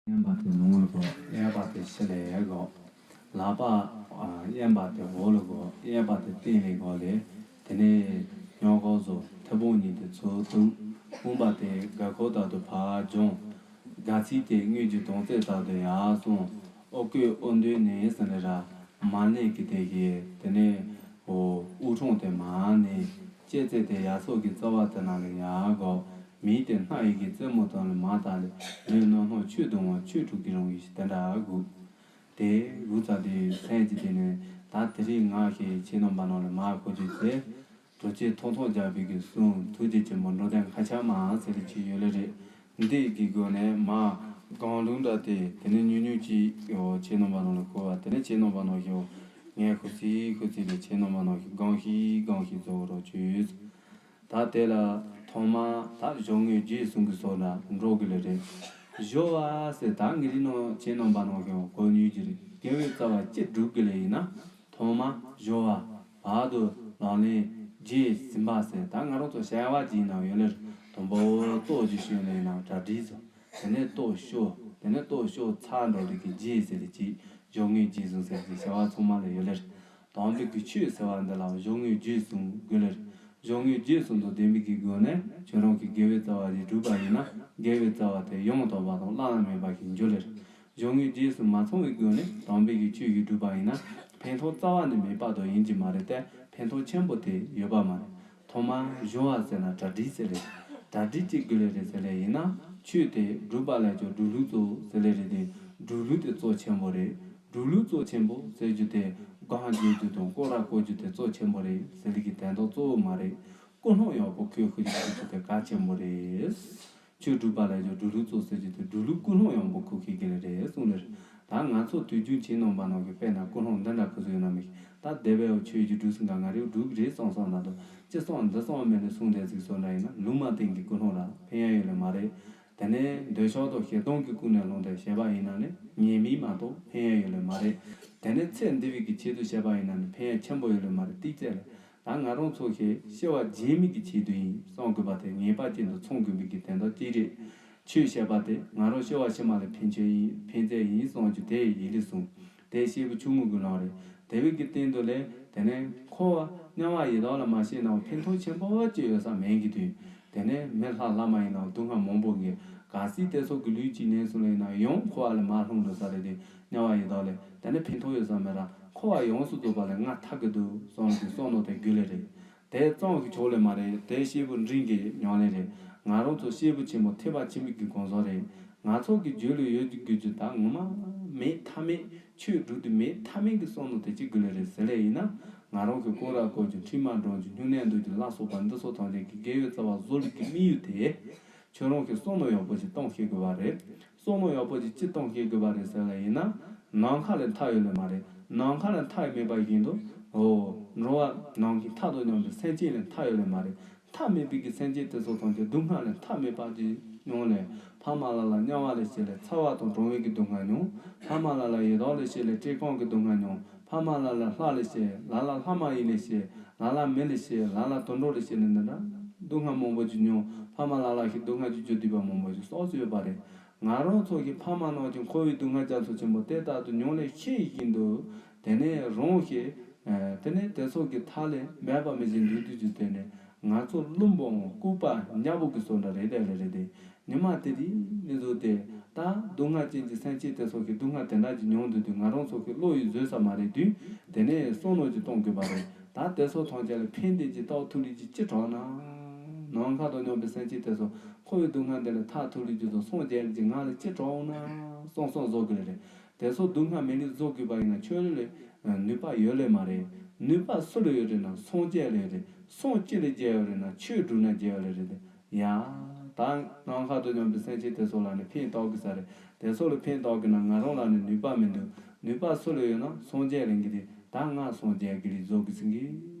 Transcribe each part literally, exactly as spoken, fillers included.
གཡོན་པ་དེ་ནང་ལ་བསྒོར། གཡས་པ་དེ་ཕྱི་ལ་བསྒོར། ལག་པ་ཨ་གཡོན་པ་དེ་འོག་ལ་བསྒོར། གཡས་པ་དེ་སྟེང་ལ་བསྒོར་ལས། དེ་ནས་སྨྱུག་ཀོ་བཟོ། མཐེ་བོང་གཉིས་དེ་ཚུར་གཏུབ། རྐང་པ་དེ་སྒ་ཁོག་ལྟར་དུ་ཕར་སྦྱོང་། སྒལ་ཚིགས་དེ་དངུལ་གྱི་དོང་ཙེ་ལྟར་དུ་ཡར་སོང་། ཨོ་ཀོས་ཨོ་འདོན་ནས་ཟེར་ནས་ར། མ་ཎི་གི་དེ་གི་དེ་ནས་འོ་དབུ་འཕང་དེ་མར་ནས། ལྕེ་རྩེ་དེ་ཡར་སོགས་ཀྱི་རྩ་བ་དེ་ནང་ལ་ཡར་བསྒོར། མིག་དེ་སྣ་ཡི་གི་རྩེ་མོ་དང་ལ་མར་བལྟས་ལས། ལུས་རྣམ་སྣང་ཆོས་སྡོང་བུ་ཆོས་དྲུག་གི་རང་བཞིན་དེ་འདྲ་དགོས། དེ་དགོས་ཚར་དུས་སེམས་ཀྱི་དེ་ནས་ད་དེ་རིང་ང་ཞེས་ཁྱེད་རྣམ་པ་རྣམས་ལ་མར་གོ་རྒྱུ་ཟེར། གྲོགས་ཆེ་ཐོག་ཐོག་རྒྱག་པའི་གི་གསུང་ཐུགས་རྗེ་ཆེན་པོ། འགྲོ་དོན་མཁའ་ཁྱབ་མ་ཟེར་ལེ་ཅིག་ཡོད་ལེ་རེད། འདི་གི་སྒོ་ནས་མར་སྒང་ལུང་འདྲ་དེ་དེ་ནས་ཉུང་ཉུང་ཅིག་ཡོ་ཁྱེད་རྣམ་པ་རྣམས་ལ་གོ་བ། དེ་ནས་ཁྱེད་རྣམ་པ་རྣམས་ཞོག་ངས་ཁུ་སི་ཁུ་སི་ལས་ཁྱེད་རྣམ་པ་རྣམས་ཞོག་སྒང་ཞིག་སྒང་ཞིག་བཟོ་རོགས་བྱོས། ད་དེ་ལ་ཐོག་མ་ད་སྦྱོར་དངོས་རྗེས་གསུང་གི་སོགས་ལ་འགྲོ་གི་ལེ་རེད། སྦྱོར་བ་ཟེར་ད་ངེད་རིགས་ནང་ཁྱེད་རྣམ་པ་རྣམས་ཞོག་གོ་ཉུལ་གྱི་རེད། དགེ་བའི་རྩ་བ་སྤྱི་སྒྲུབ་གི་ལེ་ཡིན་ན། ཐོག་མ་སྦྱོར་བ། བར་དུ་ལག་ལེན། རྗེས་ཟིན་པ་ཟེར་ད་ང་རང་ཚོ་བྱ་བ་ཅིག་ནང་ཡོད་ལེ། དང་པོ་ལྟོ་རྒྱུ་ཞོན་ལེ་ནང་གྲ་སྒྲིག་བཟོ། དེ་ནས་ལྟོ་ཤོ། དེ་ནས་ལྟོ་ཤོ་ཚར་འགྲོ་ལེ་གི་རྗེས་ཟེར་ལེ་ཅིག་སྦྱོར་དངོས་རྗེས་གསུང་ཟེར་གྱི་བྱ་བ་ཚང་མ་ལ་ཡོད་ལེ། དམ་པའི་གི་ཆོས་ཟེར་བ་འདི་ལ་སྦྱོར་དངོས་རྗེས་གསུང་དགོས་ལེ། སྦྱོར་དངོས་རྗེས་གསུང་དང་ལྡན་པའི་གི་སྒོ་ནས་ཁྱོད་རང་གི་དགེ་བའི་རྩ་བ་ཞིག་བསྒྲུབས་པ་ཡིན་ན། དགེ་བའི་རྩ་བ་དེ་ཡང་དག་པ་དང་བླ་ན་མེད་པ་ཞིག་འགྱུར་ལེ། སྦྱོར་དངོས་རྗེས་གསུང་མ་ཚང་བའི་སྒོ་ནས་དམ་པའི་གི་ཆོས་ཞིག་བསྒྲུབས་པ་ཡིན་ན། ཕན་ཐོགས་རྩ་བ་ནས་མེད་པ་དང་ཡིན་གྱི་མ་རེད་དེ། ཕན་ཐོགས་ཆེན་པོ་དེ་ཡོད་པ་མ་རེད། ཐོག་མར་སྦྱོར་བ་ཟེར་ན་གྲ་སྒྲིག་ཟེར་ལེ། གྲ་སྒྲིག་ཅིག་དགོས་ལེ་རེད་ཟེར་ལེ་ཡིན་ན། ཆོས་དེ་སྒྲུབ་པ་ལ་ཀྱང་སྒྲུབ་ལུགས་གཙོ་ཟེར་ལེ་རེད་དེ། སྒྲུབ་ལུགས་དེ་གཙོ་ཆེན་པོ་རེད། སྒྲུབ་ལུགས་གཙོ་ཆེན་པོ་ཟེར་རྒྱུ་དེ། སྒོམ་རྒྱག་རྒྱུ་དང་སྐོར་ར་བསྐོར་རྒྱུ་དེ་གཙོ་ཆེན་པོ་རེད་ཟེར་ལེ་གི་དོན་དག་གཙོ་བོ་མ་རེད། ཀུན་སློང་ཡག་པོ་ཁོས་ཤེས་རྒྱུ་དེ་གལ་ཆེན་པོ་རེད། ཆོས་སྒྲུབ་པ་ལ་ཀྱང་སྒྲུབ་ལུགས་གཙོ་ཟེར་རྒྱུ་དེ་སྒྲུབ་ལུགས་ཀུན་སློང་ཡག་པོ་ཁོས་ཤེས་དགོས་ལེ་རེད་གསུངས་ལེ། ད་ང་ཚོ་དུས་རྒྱུན་ཁྱེད་རྣམ་པ་རྣམས་ཀྱི་དཔེར་ན་ཀུན་སློང་འདི་འདྲ་ཁོ་ཚོ་ཡོད་ན་མི་ཤེས། ད་དེ་བས་འོ་ཆོས་ཀྱི་སྒྲུབ་ཟིན་ག་ང་རེའུ་སྒྲུབ་རེད་གསུངས་སོང་ན་དང་། ཅི་གསུངས་འདི་གསུངས་མེད་ནས་གསུངས་བསྡད་ཟིག་སོང་འདྲ་ཡིན་ན། ལུང་མ་བསྟན་གྱི་ཀུན་སློང་ལ་ཕན་ཡ་ཡོད་ལེ་མ་རེད། དེ་ནས་འདོད་ཆགས་དང་ཞེ་སྡང་གི་ཀུན་ནས་བསླངས་ཏེ་བྱས་པ་ཡིན་ན་ནི་ཉེས་དམིགས་མ་གཏོགས་ཕན་ཡ་ཡོད་ལེ་མ་རེད། དེ་ནས་ཚེ་འདི་བའི་གི་ཆེད་དུ་བྱས་པ་ཡིན་ན་ནི་ཕན་ཡ་ཆེན་པོ་ཡོད་ལེ་མ་རེད། ཏིག་ཙེ་ལ། ད་ང་རང་ཚོ་ཞེས་སྐྱེ་བ་རྗེས་མའི་གི་ཆེད་དུ་ཡིན་བསམ་དགོས་པ་དེ་ངེས་པ་ཅན་དུ་མཚོན་དགོས་པའི་གི་དོན་དག་ཅིག་རེད། ཆོས་བཤད་པ་དེ་ང་རང་སྐྱེ་བ་ཕྱི་མ་ལ་ཕན་ཆེད་ཡིན། ཕན་ཚེ་ཡིན་གསུངས་རྒྱུ་དེ་ཡིན་ལེ་གསུངས། དེ་སྐྱེས་བུ་ཆུང་ངུ་གི་ལམ་རེད། དེ་བས་ཀྱི་སྟེང་དུ་ལས་དེ་ནས་འཁོར་བ་དམྱལ་བ་ཡི་དྭགས་ལ་མ་སྐྱེས་ན་ཕན་ཐོགས་ཆེན་པོ་ཅིག་ཡོད་ས་མེད་ཀྱི་དུས། དེ་ནས་མི་ལྷ་ལྷ་མ་ཡིན་ན་སྡུག་བསྔལ་མང་པོ་གི་གལ་སྲིད་དེ་སོགས་ཀྱི་ལུས་ཅིག་ལེན་སོང་ལེ་ན་ཡང་འཁོར་བ་ལས་མར་ལྷུང་འགྲོ་ས་རེད་དེ། དམྱལ་བ་ཡི་དྭགས་ལས་དེ་ནས་ཕན་ཐོགས་ཡོད་ས་མེད་ར། འཁོར་བ་ཡོངས་སུ་རྫོགས་པ་ལས་ང་ཐར་གི་འདུག་བསམ་གྱི་བསམ་མནོ་དེ་དགོས་ལེ་རེད། དེ་ཙམ་གྱིས་ཆོག་ལེ་མ་རེད། དེ་སྐྱེས་བུ་འབྲིང་གི་ཉམས་ལེན་རེད། ང་རང་ཚོ་སྐྱེས་བུ་ཆེན་པོ་ཐེག་པ་ཆེན་པོའི་གི་གང་ཟག་རེད། ང་ཚོ་གི་རྒྱུད་ལ་ཡོད་རྒྱུ་རྒྱུ་དག་ངོ་མ་མེད་མཐའ་མེད། ཆོས་སྒྲུབ་དུས་མེད་མཐའ་མེད་ཀྱི་བསམ་མནོ་དེ་ཅིག་དགོས་ལེ་རེད་ཟེར་ལེ་ཡིན་ན། ང་རང་གི་སྐོར་ར་བསྐོར་རྒྱུ་འཕྲིན་མ་སྒྲོན་རྒྱུ་སྨྱུང་གནས་འདོན་རྒྱུ་ལ་སོགས་པ་འདི་ཚོ་ཐམས་ཅད་ཀྱི་དགེ་བའི་རྩ་བ་བཟོ་ལུགས་ཀྱི་དམིགས་ཡུལ་དེ། ཁྱོད་རང་གི་བསམ་མནོ་ཡག་པོ་ཞིག་གཏོང་ཤེས་དགོས་པ་རེད། བསམ་མནོ་ཡག་པོ་ཞིག་ཅི་གཏོང་ཤེས་དགོས་པ་རེད་ཟེར་ལ་ཡིན་ན། ནམ་མཁའ་ལས་མཐའ་ཡོད་ལེ་མ་རེད། ནམ་མཁའ་ལས་མཐའ་མེད་པ་བཞིན་དུ། འོ། འགྲོ་བ་ནམ་མཁའི་མཐའ་དང་མཉམ་པའི་སེམས་ཅན་ལས་མཐའ་ཡོད་ལེ་མ་རེད། མཐའ་མེད་པའི་གི་སེམས་ཅན་དེ་ཚོ་ཐམས་ཅད་སྡུག་བསྔལ་ལས་མཐའ་མེད་པ་ཅིག་མྱོང་ལེ། ཕ་མ་ལ་ལ་དམྱལ་བ་ལས་སྐྱེས་ལེ། ཚ་བ་དང་གྲང་བའི་གི་སྡུག་བསྔལ་མྱོང་། ཕ་མ་ལ་ལ་ཡི་དྭགས་ལས་སྐྱེས་ལེ། བཀྲེས་སྐོམ་གི་སྡུག་བསྔལ་མྱོང་། ཕ་མ་ལ་ལ་ལྷ་ལས་སྐྱེས། ལ་ལ་ལྷ་མ་ཡིན་ལས་སྐྱེས། ལ་ལ་མི་ལས་སྐྱེས། ལ་ལ་དུད་འགྲོ་ལས་སྐྱེས་ནས་འདི་འདྲ་སྡུག་བསྔལ་མང་པོ་ཅིག་མྱོང་། ཕ་མ་ལ་ལ་ཞིག་སྡུག་བསྔལ་གྱི་རྒྱུ་སྡིག་པ་མང་པོ་ཞིག་སོགས་སུ་ཡོད་པ་རེད། ང་རང་ཚོ་གི་ཕ་མ་རྣམས་ཀྱི་འཁོར་བའི་སྡུག་བསྔལ་རྒྱ་མཚོ་ཆེན་པོ་དེ་ལྟར་དུ་མྱོང་ལས་ཤེས་བཞིན་དུ། དེ་ནས་རང་ཞིག་དེ་ནས་དེ་ཚོ་གི་མཐའ་ལས་འབད་པ་མི་བྱེད་འདུག་དུས་ཀྱི་དེ་ནས་ང་ཚོ་བླུན་པོའམ་ལྐུགས་པ་ཉ་བུ་གི་བཟོ་འདྲ་རེད་དེ་ལེ་རེད་དེ། ཉི་མ་དེ་དེ་མི་བཟོ་སྟེ། ད་སྡུག་བསྔལ་ཅན་གྱི་སེམས་ཅན་དེ་ཚོ་གི་སྡུག་བསྔལ་དེ་འདྲ་ཅིག་མྱོང་འདུག་དུས་ང་རང་ཚོ་གི་བློ་ཡིས་བཟོད་ས་མ་རེད་དུས། དེ་ནས་བསམ་མནོ་ཅིག་གཏོང་དགོས་པ་རེད། ད་དེ་ཚོ་ཐམས་ཅད་ལ་ཕན་བདེ་ཅིག་ལྟ་བ་ཐུགས་ལས་ཅིག་ཅི་དྲག་ན། ནམ་མཁའ་དང་མཉམ་པའི་སེམས་ཅན་དེ་ཚོ་འཁོར་བའི་སྡུག་བསྔལ་འདི་ལས་ཐར་ཐུབ་ལུགས་ཀྱི་ཚོ་སངས་རྒྱས་ཀྱི་ང་ལ་ཅི་དྲག་ན་བསམ་བསམ་བཟོ་དགོས་རེད། དེ་ཚོ་སྡུག་བསྔལ་མེད་ལུགས་བཟོ་དགོས་པ་ཡིན་ན་ཁྱོད་ལ་ནུས་པ་ཡོད་ལེ་མ་རེད། ནུས་པ་སུ་ལ་ཡོད་རེད་ན་སངས་རྒྱས་ལ་ཡོད་རེད། སངས་ཅི་ལ་རྒྱས་ཡོད་རེད་ན་ཆོས་སྒྲུབ་ན་རྒྱས་ཡོད་ལེ་རེད། ཡ། ད་ནམ་མཁའ་དང་མཉམ་པའི་སེམས་ཅན་དེ་ཚོ་ལ་ནི་ཕན་བཏགས་དགོས་ས་རེད། དེ་ཚོ་ལ་ཕན་བཏགས་དགོས་ན་ང་རང་ལ་ནི་ནུས་པ་མི་འདུག་ནུས་པ་སུ་ལ་ཡོད་ན་སངས་རྒྱས་ལ་ཡིན་གྱི་རེད། ད་ང་སངས་རྒྱས་ཀྱི་རིགས་བཟོ་དགོས་ཟིན་གྱི།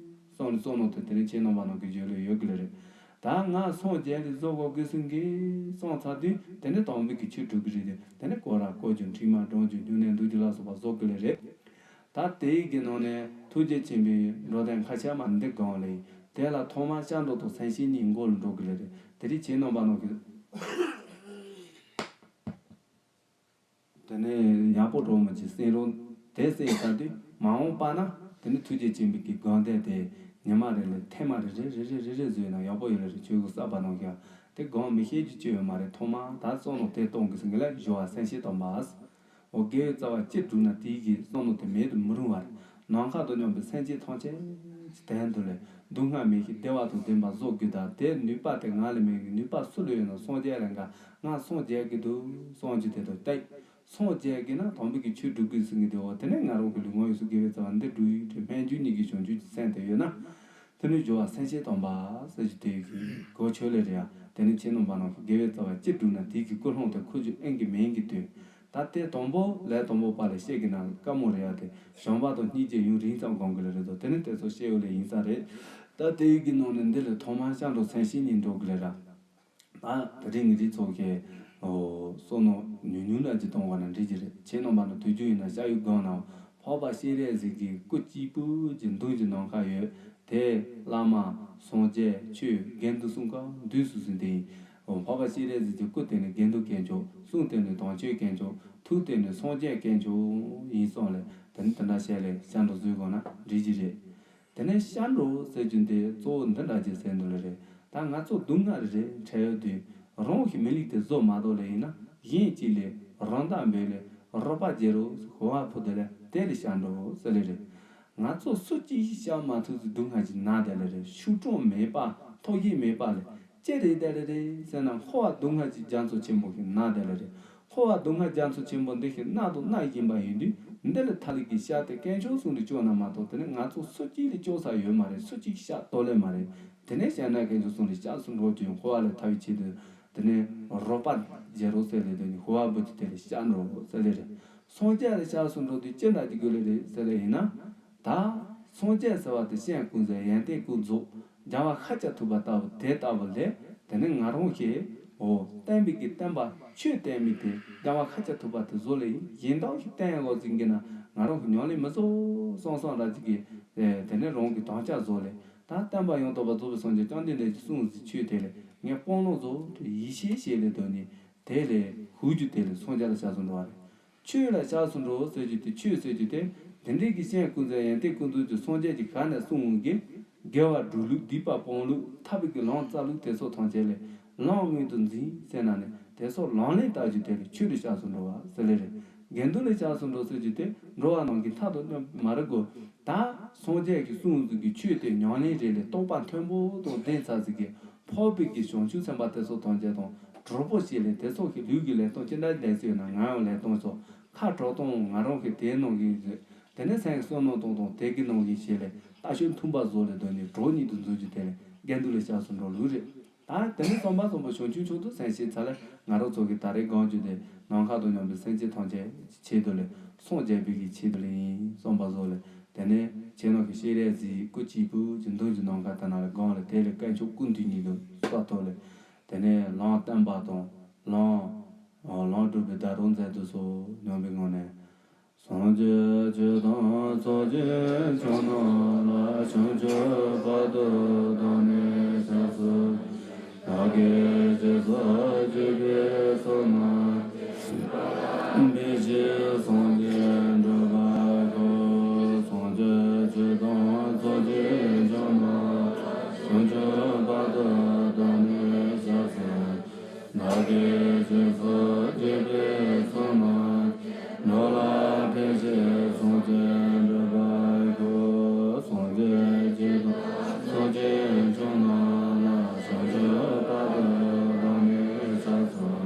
བསམ་ནས་བསམ་མནོ་དེ་དེ་རིང་ཁྱེད་རྣམ་པ་རྣམས་ཀྱི་རྒྱུད་ལ་ཡོད་དགོས་ལེ་རེད། ད་ང་སངས་རྒྱས་རིགས་བཟོ་དགོས་དགོས་ཟིན་གྱི་བསམ་ཚར་དུས་དེ་ནས་དམ་པའི་གི་ཆོས་སྒྲུབ་ཀྱི་རེད་དེ། དེ་ནས་སྐོར་ར་བསྐོར་རྒྱུ་འཕྲིན་མ་སྒྲོན་རྒྱུ་སྨྱུང་གནས་འདོན་རྒྱུ་ལ་སོགས་པ་བཟོ་དགོས་ལེ་རེད། ད་དེའི་གི་ནང་ནས་ཐུགས་རྗེ་ཆེན་པོའི་འགྲོ་དོན་མཁའ་ཁྱབ་མ་འདི་གང་ལེ། དེ་ལ་ཐོག་མར་སྐྱབས་འགྲོ་དང་སེམས་བསྐྱེད་གཉིས་མགོ་ལ་འགྲོ་དགོས་ལེ་རེད། དེ་རིང་ཁྱེད་རྣམ་པ་རྣམས་ཀྱི་ དེ་ནས་ཡག་པོ་འགྲོ་མི་བྱེད་སེམས་རོགས་དེ་སེམས་ལྟ་དུས་མ་འོངས་པ་ན་དེ་ནི་ཐུགས་རྗེ་ཆེན་པོའི་གི་དགོངས་དོན་དེ་ཉི་མ་རེ་ལ་ཐེངས་མ་རེ་རེ་རེ་རེ་རེ་རེ་བཟོས་ན་ཡག་པོ་ཡོད་ལ་རེ་ཆོས་གོས་གསར་པ་ནང་བཞིན་དེ་དགོངས་མི་ཤེས་རྒྱུ་ཅི་ཡོད་མ་རེད། ཐོག་མ་ད་བསམ་བློ་དེ་གཏོང་གི་སེམས་ལ་སྦྱོར་བ་སེམས་བསྐྱེད་དམ་པ། འོ་དགེ་བའི་རྩ་བ་གཅིག་བསྒྲུབས་ན་དེའི་གི་བསམ་བློ་དེ་མེད་དུ་མི་རུང་བ་རེད། ནམ་མཁའ་དང་མཉམ་པའི་སེམས་ཅན་ཐམས་ཅད་ཀྱི་དོན་དུ་ལས་སྡུག་བསྔལ་མེད་ཅིང་བདེ་བ་དང་ལྡན་པ་བཟོ་དགོས་དང་དེའི་ནུས་པ་དེ་ང་ལ་མེད་ཀྱི་ནུས་པ་སུ་ལ་ཡོད་ན་སངས་རྒྱས་ལ་འགའ་ང་སངས་རྒྱས་ཀྱི་འདུག་སངས་རྒྱས་དེ་དང་བལྟས། སངས་རྒྱས་ཀྱི་ན་དམ་པའི་གི་ཆོས་སྒྲུབ་དགོས་ཟེར་གྱི་འདུག་འོ་དེ་ནས་ང་རང་གི་ལུས་ངག་ཡིད་གསུམ་དགེ་བའི་རྩ་བ་འདི་སྒྲུབ་ཡིན་དེ་སྨན་རྒྱུ་གཉིས་ཀྱི་བྱང་ཆུབ་ཀྱི་སེམས་དེ་ཡོད་ན། དེ་ནི་སྦྱོར་བ་སེམས་བསྐྱེད་དམ་པ་ཟེར་རྒྱུ་དེ་གི་གོ་ཆོད་ལེ་རེད་ཡ། དེ་ནི་ཁྱེད་རྣམ་པ་རྣམས་ཀྱི་དགེ་བའི་རྩ་བ་གཅིག་བསྒྲུབས་ན་དེ་གི་ཀུན་སློང་དེ་འཁོར་རྒྱུ་ཨེན་གྱི་མིན་གྱི་དོན། ད་དེ་དང་པོ་ལས་དང་པོ་པ་ལས་བཤད་ཀྱི་ན་དཀའ་མོ་རེད་ཡ། དེ་བྱམས་པ་དང་སྙིང་རྗེ་ཡུན་རིང་ཙམ་སྒོམ་གི་ལེ་རེད་དོ། དེ་ནི་དེ་ཚོ་བཤད་ཡོད་ལེ་ཡིན་ས་རེད། ད་དེ་གི་ནང་ནས་འདི་ལས་ཐོག་མར་སྐྱབས་འགྲོ་སེམས་བསྐྱེད་གཉིས་འགྲོ་གི་ལེ་ར། ད་དེ་རིང་ངེད་ཚོ་གི་བསོད་ནམས་ཉུང་ཉུང་འདྲ་ཅིག་གཏོང་བ་ན་འགྲིག་གི་རེད། ཁྱེད་རྣམ་པ་ནི་དུས་རྒྱུན་ཡིན་ན་ཤ་ཡུལ་སྒང་ནང་འཕགས་པ་སྤྱན་རས་གཟིགས་ཀྱི་སྐུ་གཅིག་པུ་གྱི་མདུན་གྱི་ནམ་མཁའ་ཡོད། དེ་བླ་མ་སངས་རྒྱས་ཆོས་དགེ་འདུན་གསུམ་ཀ་འདུས་སུ་ཟིན་ཏེ་ཡིན། འཕགས་པ་སྤྱན་རས་གཟིགས་ཀྱི་སྐུ་དེ་ནི་དགེ་འདུན་དཀོན་མཆོག་གསུང་དེ་ནི་དམ་ཆོས་དཀོན་མཆོག་ཐུགས་དེ་ནི་སངས་རྒྱས་དཀོན་མཆོག་ཡིན་གསུངས་ལས་དེ་ནི་དེ་འདྲ་བྱས་ལས་སྐྱབས་འགྲོ་བཟོས་དགོས་ན་འགྲིག་གི་རེད། དེ་ནས་སྐྱབས་འགྲོ་ཟེར་རྒྱུ་འདི་གཙོ་བོ་འདི་འདྲ་ཅིག་ཟེར་འདུག་ལེ་རེད། ད་ང་ཚོ་སྡུག་བསྔལ་རེ་འཕྲད་ཡོད་དུས་རང་གི་མི་ལུས་དེ་བཟོ་མ་གཏོགས་ལེ་ཡིན་ན་གཞན་གཅིག་ལས་རང་དག་འབད་ལས་རོགས་པ་བྱེད་རོགས་ཞེས་ཧོ་ཧ་ཕུ་དེ་ལས་དེ་ལས་སྐྱབས་འགྲོ་ཟེར་ལེ་རེད། ང་ཚོ་སུ་གཅིག་ཤི་བྱ་མ་ཐུབ་ཚེ་སྡུག་བསྔལ་གྱི་ན་དེ་ལེ་རེད། ཤུགས་དྲག་མེད་པ་ཐོག་ཤེས་མེད་པ་ལས་ཅི་རེད་དེ་ལེ་རེད་ཟེར་ན་འཁོར་བ་སྡུག་བསྔལ་གྱི་རྒྱ་མཚོ་ཆེན་པོ་ཞིག་ན་དེ་ལེ་རེད། འཁོར་བ་སྡུག་བསྔལ་རྒྱ་མཚོ་ཆེན་པོ་འདི་ཞིག་ན་དང་ན་བཞིན་པ་ཡིན་དུས་འདི་ལས་ཐར་ལུགས་ཀྱི་ཤ་དེ་དཀོན་མཆོག་གསུམ་དུ་བཅོས་ན་མ་གཏོགས་དེ་ནི་ང་ཚོ་སུ་གཅིག་ལས་བཅོས་ས་ཡོད་མ་རེད། སུ་གཅིག་ཤ་གཏོར་ལེ་མ་རེད། དེ་ནས་བཤད་ན་དཀོན་མཆོག་གསུམ་ལས་སྐྱབས་སུ་འགྲོ་དུས་འཁོར་བ་ལས་ཐར་བའི་ཆེད་དུ་དེ་ནས་རོགས་པ་བྱེད་རོགས་ཟེར་ལེ་དེ་ནི་ཧོ་ཧ་བུ་དེ་དེ་ལས་སྐྱབས་འགྲོ་ཟེར་ལེ་རེད། སངས་རྒྱས་ལ་སྐྱབས་སུ་འགྲོ་དུས་ཅི་འདྲ་ཅིག་དགོས་ལེ་རེད་ཟེར་ལེ་ཡིན་ན། ད་སངས་རྒྱས་ཟེར་བ་དེ་སྤྱན་ཀུན་གསལ་ཡོན་ཏན་ཀུན་རྫོགས་རྒྱལ་བ་ཤཱཀྱ་ཐུབ་པ་ལྟ་བུ་དེ་ལྟ་བུ་ལས་དེ་ནི་ང་རང་གིས་འོ་བསྟན་པའི་གི་བསྟན་པ་ཆོས་བསྟན་པའི་དེ་རྒྱལ་བ་ཤཱཀྱ་ཐུབ་པ་དེ་བཟོ་ལེ་ཡིན། གཞན་དག་གིས་བསྟན་འོ་ཟིན་གི་ན་ང་རང་གི་ཉམས་ལེན་མི་བཟོ་སོང་སོང་ར་ཅིག་གི་དེ་ནི་རང་གི་དམ་བཅའ་བཟོ་ལེ། ད་བསྟན་པ་ཡང་དག་པར་རྫོགས་པའི་སངས་རྒྱས་བཅོམ་ལྡན་འདས་ཀྱི་གསུང་གི་ཆོས་དེ་ལས་ངས་སྤང་བླང་བཟོ་ཡིད་ཆེས་བྱེད་ལེ་དོ་ནི། དེ་ལས་ཧུ་རྒྱུ་དེ་ལས་སངས་རྒྱས་ལ་སྐྱབས་སུ་འགྲོ་བ་རེད། ཆོས་ལ་སྐྱབས་སུ་འགྲོ་ཟེར་རྒྱུ་དེ་ཆོས་ཟེར་རྒྱུ་དེ་དེ་འདྲའི་གི་སྤྱན་ཀུན་གསལ་ཡོན་ཏན་ཀུན་རྫོགས་ཀྱི་སངས་རྒྱས་ཀྱི་ཞལ་ནས་གསུངས་འོང་གི་དགེ་བ་སྒྲུབ་ལུགས་སྡིག་པ་སྤང་ལུགས་ཐར་པའི་གི་ལམ་བཙལ་ལུགས་དེ་ཚོ་ཐམས་ཅད་ལས་ལམ་སྔོན་དུ་འཛིན་ཟེར་ན་ནི་དེ་ཚོ་ལམ་ལས་བལྟ་རྒྱུ་དེ་ལས་ཆོས་ལ་སྐྱབས་སུ་འགྲོ་བ་ཟེར་ལེ་རེད། དགེ་འདུན་ལ་སྐྱབས་སུ་འགྲོ་ཟེར་རྒྱུ་དེ་འགྲོ་བ་རྣམས་ཀྱི་མཐའ་དང་མཉམ་མ་རེད་གོ། ད་སངས་རྒྱས་ཀྱི་གསུང་ཟིག་གི་ཆོས་དེ་ཉམས་ལེན་རེད་ལས་རྟོགས་པ་མཐོན་པོ་དང་ལྡན་ཚར་ཟིག་གི་འཕགས་པའི་གི་བྱང་ཆུབ་སེམས་དཔའ་དེ་ཚོ་ཐམས་ཅད་དང་གྲོགས་པོ་བྱས་ལས་དེ་ཚོ་གི་ལུས་ཀྱི་ལས་སྟངས་ཅི་འདྲ་ལས་ཟེར་ན་ང་ཡང་ལས་སྟངས་ཚོ་ཁ་དྲག་གཏོང་ང་རང་གི་དེ་གནང་གི་རེད། དེ་ནས་སེམས་ཀྱི་བསམ་མནོ་གཏོང་དང་དེ་གི་གནང་གི་བྱས་ལས་ལྟ་སྤྱོད་མཐུན་པ་བཟོ་ལས་དོན་ནི་གྲོགས་ཉིད་དུ་འཛུལ་རྒྱུ་དེ་ལས་དགེ་འདུན་ལ་སྐྱབས་སུ་འགྲོ་ལུགས་རེད། ད་དེ་ནི་བསམ་པ་བཟང་པོ་བྱང་ཆུབ་མཆོག་ཏུ་སེམས་བསྐྱེད་ཚར་ལས་ང་རང་ཚོ་གི་ད་རེས་སྒོམ་རྒྱུ་དེ་ནམ་མཁའ་དང་མཉམ་པའི་སེམས་ཅན་ཐམས་ཅད་ཀྱི་ཆེད་དུ་ལས་སངས་རྒྱས་པའི་གི་ཆེད་དུ་ལས་ཡིན་བསམ་པ་བཟོ་ལས་དེ་ནས་ཁྱེད་རང་གི་སྤྱན་རས་གཟིགས་སྐུ་གཅིག་པུ་གྱི་མདུན་གྱི་ནམ་མཁའ་དེ་ན་ལས་སྒོམ་ལས་དེ་ལས་དཀོན་མཆོག་ཀུན་འདུས་ཉིད་དུ་གསལ་ཐོབ་ལས་དེ་ནས་ལམ་བསྟན་པ་དང་ལམ་ལམ་སྒྲུབ་པའི་བརྡ་རུ་མཛད་དུ་སོང་སྙམ་པའི་ངང་ནས། སངས་རྒྱས་ཆོས་དང་ཚོགས་ཀྱི་མཆོག་རྣམས་ལ། བྱང་ཆུབ་བར་དུ་བདག་ནི་ཕྱག་འཚལ། བདག་གིས་སྦྱིན་སོགས་བགྱིས་པའི་ཚོགས་རྣམས་ཀྱིས། ཕན་ཕྱིར་སངས་རྒྱས་འགྲུབ་པར་ཤོག་སངས་རྒྱས་ཆོས་དང་ཚོགས་ཀྱི་མཆོག་རྣམས་ལ། བྱང་ཆུབ་བར་དུ་བདག་ནི་ཕྱག་འཚལ། བདག་གིས་སྦྱིན་སོགས་བགྱིས་པའི་ཚོགས་རྣམས་ཀྱིས། འགྲོ་ལ་ཕན་ཕྱིར་སངས་རྒྱས་འགྲུབ་པར་ཤོག་སངས་རྒྱས་ཆོས་དང་ཚོགས་ཀྱི་མཆོག་རྣམས་ལ། བྱང་ཆུབ་བར་དུ་བདག་ནི་ཕྱག་འཚལ།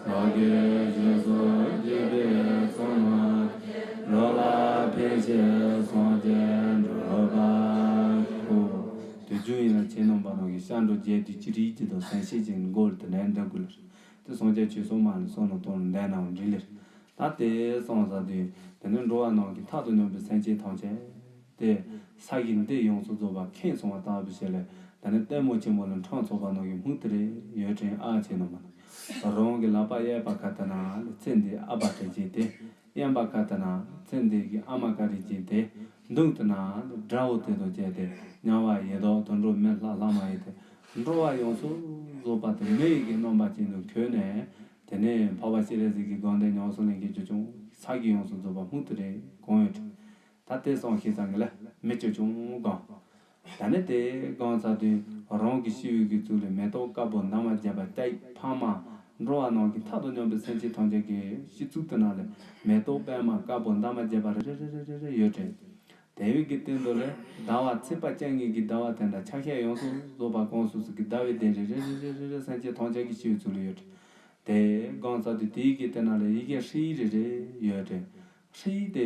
བདག་གིས་སྦྱིན་སོགས་བགྱིས་པའི་ཚོགས་རྣམས་ཀྱིས། འགྲོ་ལ་ཕན་ཕྱིར་སངས་རྒྱས་འགྲུབ་པར་ཤོག་དུས་རྒྱུན་ཡིན་ན་ཁྱེད་རྣམ་པ་རང་གི་སྐྱབས་འགྲོ་རྒྱས་དུས་ཅི་རིགས་ཀྱི་དང་སེམས་བསྐྱེད་ཀྱི་མགོ་ལ་དེ་ནས་འདྲ་དགོས་ལ། དེ་སངས་རྒྱས་ཆོས་གསུངས་མ་ལ་སོགས་རྣམས་དང་ལྡན་ནའང་འགྲིག་ལེ། ད་དེ་སོང་ས་དུས་དེ་ནས་འགྲོ་བ་རྣམས་ཀྱི་མཐའ་དང་མཉམ་པའི་སེམས་ཅན་ཐམས་ཅད་དེ་ས་གཞི་འདི་ཡོངས་སུ་རྫོགས་པ་ཁེངས་སོང་བ་ལྟ་བུ་ཞིག་ལས་དེ་ནས་ལྟད་མོ་ཆེན་པོ་ལ་འཕྲང་ཚོགས་པ་རྣམས་ཀྱི་མིང་དེ་རེད་ཡོད་དྲན་ཨ་ཆེ་ནོ་མ། རང་གི་ལག་པ་གཡས་པ་ཁ་ཐད་ན་ཚེ་འདིའི་ཨ་ཕ་དྲིན་ཅན་དེ། གཡོན་པ་ཁ་ཐད་ན་ཚེ་འདི་གི་ཨ་མ་བཀའ་དྲིན་ཅན་དེ། མདུན་དུ་ན་དགྲ་བོ་དེ་དང་བཅས་ཏེ་དམྱལ་བ་ཡི་དྭགས་དུད་འགྲོ་མི་ལྷ་ལྷ་མ་ཡིན་ཏེ། འགྲོ་བ་ཡོངས་སུ་རྫོགས་པ་དེ་མི་ཡི་གི་རྣམ་པ་ཅན་དུ་གྱུར་ནས། དེ་ནས་འཕགས་པ་སྤྱན་རས་གཟིགས་ཀྱི་སྒོམ་བཟླས་ཉམས་སུ་ལེན་མཁན་ཅོ་ཅུང་ས་གི་ཡོངས་སུ་རྫོགས་པ་སྨུག་ཏུ་རེ་གང་ཡོད་དྲན། ད་དེ་སོང་ཤེས་ཚང་གི་ལ་མི་ཅོ་ཅུང་སྒོམ། ད་ནི་དེ་སྒོམ་ཚར་དུས་རང་གི་ཤི་བའི་གི་གཙུག་ལས་མེ་ཏོག་དཀར་པོ་འདབ་མ་བརྒྱད་པ་བཏེག་ཕ་མ་འགྲོ་བ་རྣམས་ཀྱི་མཐའ་དང་མཉམ་པའི་སེམས་ཅན་ཐམས་ཅད་ཀྱི་སྤྱི་གཙུག་ཏུ་ན་ལས་མེ་ཏོག་པད་མ་དཀར་པོ་འདབ་མ་བརྒྱད་པ་རེ་རེ་རེ་རེ་ཡོད་དྲན། དེ་བས་ཀྱི་སྟེང་དུ་ལས་ཟླ་བ་ཚེས་པ་བཅོ་ལྔའི་གི་ཟླ་བ་དེ་འདྲ་ཆ་ཤས་ཡོངས་སུ་རྫོགས་པ་གང་སོ་སོ་གི་ཟླ་བའི་གདན་རེ་རེ་རེ་རེ་རེ་རེ་སེམས་ཅན་ཐམས་ཅད་ཀྱི་སྤྱི་བོའི་གཙུག་ལ་ཡོད་དེ་སྒོམ་ཚར་དུས་དེའི་གི་སྟེང་ན་ལས་ཡི་གེ་ཧྲཱིཿ་རེ་རེ་ཡོད་དེ། ཧྲཱིཿ་དེ་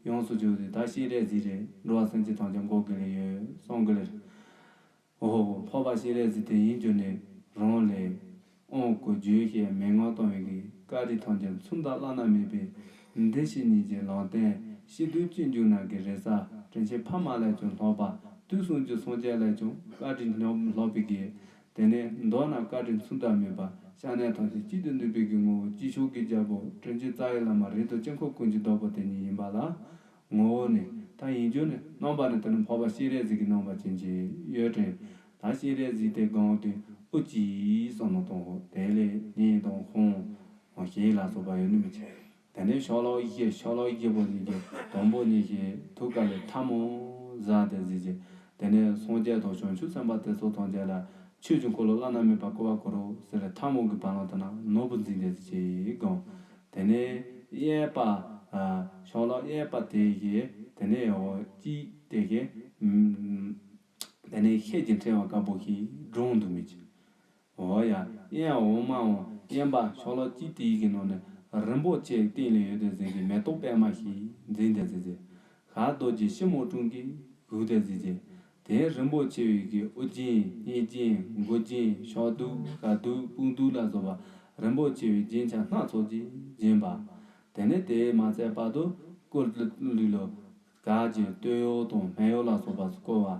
ཡོངས་སུ་གྱུར་ཏེ་ད་སྤྱན་རས་གཟིགས་རེ་འགྲོ་བ་སེམས་ཅན་ཐམས་ཅད་མགོ་གི་ལ་ཡོད་གསུང་གི་ལ་རེད། འོ་འཕགས་པ་སྤྱན་རས་གཟིགས་དེ་ཡིན་གྱུར་ནས་རང་ལས། དབང་བསྐུར་བརྗོད་བྱས་མན་ངག་གཏོང་བའི་གི་བཀའ་དྲིན་ཐམས་ཅད་མཚུངས་ཟླ་བླ་ན་མེད་པའི་འདི་ཕྱི་གཉིས་ཀྱི་ལམ་སྟོན་ཤིན་ཏུ་སྤྱོད་འཇུག་ནང་གི་རེ་ས་དྲིན་ཆེན་ཕ་མ་ལས་ཀྱང་ལྷག་པ་དུས་གསུམ་གྱི་སངས་རྒྱས་ལས་ཀྱང་བཀའ་དྲིན་ལྷག་པའི་གི། དེ་ནས་མདོར་ན་བཀའ་དྲིན་མཚུངས་ཟླ་མེད་པ་སྐྱབས་གནས་ཐམས་ཅད་གཅིག་ཏུ་འདུས་པའི་གི་ངོ་བོ་དཀྱིལ་ཆོག་གི་རྒྱལ་པོ་དྲིན་ཅན་རྩ་བའི་བླ་མ་རིགས་དང་དཀྱིལ་འཁོར་ཀུན་གྱི་བདག་པོ་དེ་ཉིད་ཡིན་པ་ལ། ངོ་བོ་ནི་ད་ཡིན་རྒྱུ་ནི་རྣམ་པ་ནི་དེ་ནི་འཕགས་པ་སྤྱན་རས་གཟིགས་ཀྱི་རྣམ་པ་ཅན་གྱི་ཡོད་དྲན། ད་སྤྱན་རས་གཟིགས་དེ་སྒང་དུ་དབུ་གཅིག་གསུངས་ནོ་དང་དེ་ལས་ཉིན་དང་ཧོང་ཞེས་ལ་སོགས་པ་ཡོད་ནི་མི་ཆེ། དེ་ནས་ཤོ་ལོ་ཀ་ཤོ་ལོ་ཀ་བརྒྱད་པོ་གཉིས་ཀྱི་དང་པོ་གཉིས་ཀྱི་ཐུགས་ཀ་ལས་ཐལ་མོ་སྦྱར་ཏེ་གཟིགས་ཀྱི། དེ་ནས་སངས་རྒྱས་དང་བྱང་ཆུབ་སེམས་དཔའ་དེ་ཚོ་ཐམས་ཅད་ལ་ཆོས་ཀྱི་འཁོར་ལོ་བླ་ན་མེད་པ་བསྐོར་བར་བསྐུལ་རོ་ཟེར་ཐལ་མོ་གི་བར་ལམ་དེ་ན་ནོར་བུ་འཛིན་ཏེ་གཟིགས་ཀྱི་སྒང་། དེ་ནས་གཡས་པ། ཨ། ཤོ་ལོ་ཀ་གཡས་པ་དེ་གི་དེ་ནས་འོ་གཅིག་དེ་གི་ཨམ། དེ་ནས་ཤེལ་གྱི་ཕྲེང་བ་དཀར་པོ་ཞིག་སྒྲེང་འདུག་མི་གཅིག་འོ་ཡ། གཡོན་འོག་མ་འོང་གཡོན་པ་ཤོ་ལོ་ཀ་གཅིག་དེའི་གི་ནང་ནས་རིན་པོ་ཆེ་སྟེང་ལ་ཡོད་དེ་ཟེར་གི་མེ་ཏོག་པད་མ་ཞིག་འཛིན་ཏེ་གཟིགས་ཀྱི། ཤར་རྡོ་རྗེ་ཤིང་མོ་ཀྲུང་གིས་བཞུགས་ཏེ་གཟིགས་ཀྱི། དེ་རིན་པོ་ཆེ་བའི་གི་དབུ་རྒྱན་སྙན་རྒྱན་མགུལ་རྒྱན་ཞབས་གདུབ་ཁ་གདུབ་དཔུང་གདུབ་ལ་སོགས་པ་རིན་པོ་ཆེ་བའི་རྒྱན་ཆ་སྣ་ཚོགས་ཀྱིས་བརྒྱན་པ། དེ་ནས་དེས་མ་ཚད་པར་དུ་སྐུ་ལུས་ལ་གར་གྱི་སྟོད་གཡོགས་དང་སྨད་གཡོགས་ལ་སོགས་པ་བསྐོར་བ།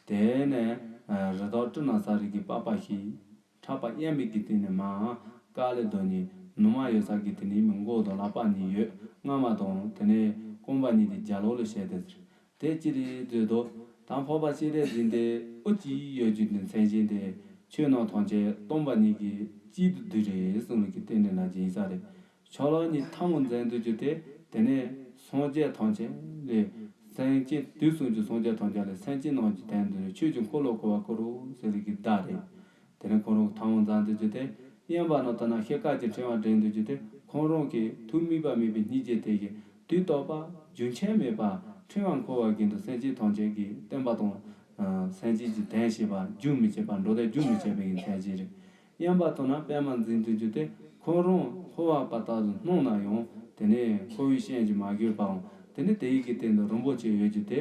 དེ་ནས་རི་དྭགས་སྤྲིན་ནག་ས་རི་གི་པགས་པ་ཞིག་ཕྲག་པ་གཡས་མའི་གི་སྟེང་ནས་མར་དཀའ་ལས་སྡོད་ནས་ནུ་མ་ཡོད་ས་གི་དེ་ནས་མི་མགོ་དང་ལག་པ་གཉིས་ཡོད་རྔ་མ་དང་དེ་ནས་རྐང་པ་གཉིས་དེ་རྒྱ་ལོག་ལ་བྱས་ཏེ་ཟེར། དེ་ཅི་རེད་བརྗོད་དོ། ད་འཕགས་པ་སྤྱན་རས་གཟིགས་འདི་དབུ་གཅིག་ཡོད་རྒྱུ་དེ་མཚན་གཞི་དེ་ཆོས་རྣམས་ཐམས་ཅད་སྟོང་པ་ཉིད་ཀྱི་གཅིག་ཏུ་འདུས་རེད་གསུངས་ལུགས་ཀྱི་སྟེང་ནས་ལ་སྦྱིན་ས་རེད། ཤོ་ལོ་ཀ་གཉིས་ཐལ་མོ་འཛིན་འདུག་རྒྱུ་དེ་དེ་ནས་སངས་རྒྱས་ཐམས་ཅད་ལས་སེམས་ཅན་དུས་གསུམ་གྱི་སངས་རྒྱས་ཐམས་ཅད་ལས་སེམས་ཅན་རྣམས་ཀྱི་དོན་དུ་ཆོས་ཀྱི་འཁོར་ལོ་བསྐོར་བར་བསྐུལ་རོ་ཟེར་ལུགས་ཀྱི་བརྡ་རེད། དེ་ནས་ཁོང་རང་ཐལ་མོ་འཛིན་འདུག་རྒྱུ་དེ་གཡོན་པ་ནང་དུ་ན་ཤེལ་དཀར་གྱི་ཕྲེང་བ་སྒྲེང་འདུག་རྒྱུ་དེ་ཁོང་རང་གི་ཐུགས་དམིགས་པ་དམིགས་པའི་སྙིང་རྗེ་དེ་གི་དུས་རྟག་པ་རྒྱུན་ཆད་མེད་པར་ཕྲེང་བ་འཁོར་བ་བཞིན་དུ་སེམས་ཅན་ཐམས་ཅད་ཀྱི་བསྟན་པ་དང་། ཨ། སེམས་ཅན་གྱི་དོན་བྱེད་པ་རྒྱུན་མི་ཆད་པར་འགྲོ་དོན་རྒྱུན་མི་ཆད་པའི་མཚན་གཞི་རེད། གཡོན་པ་དང་ན་པད་མ་འཛིན་འདུག་རྒྱུ་དེ་ཁོང་རང་འཁོར་བ་པ་ལྟར་དུ་སྣང་ན་ཡང་དེ་ནས་འཁོར་བའི་ཞེན་གྱིས་མ་གོས་པའང་དེ་ནས་དེ་ཡི་གི་སྟེང་དུ་རིན་པོ་ཆེ་ཡོད་རྒྱུ་དེ།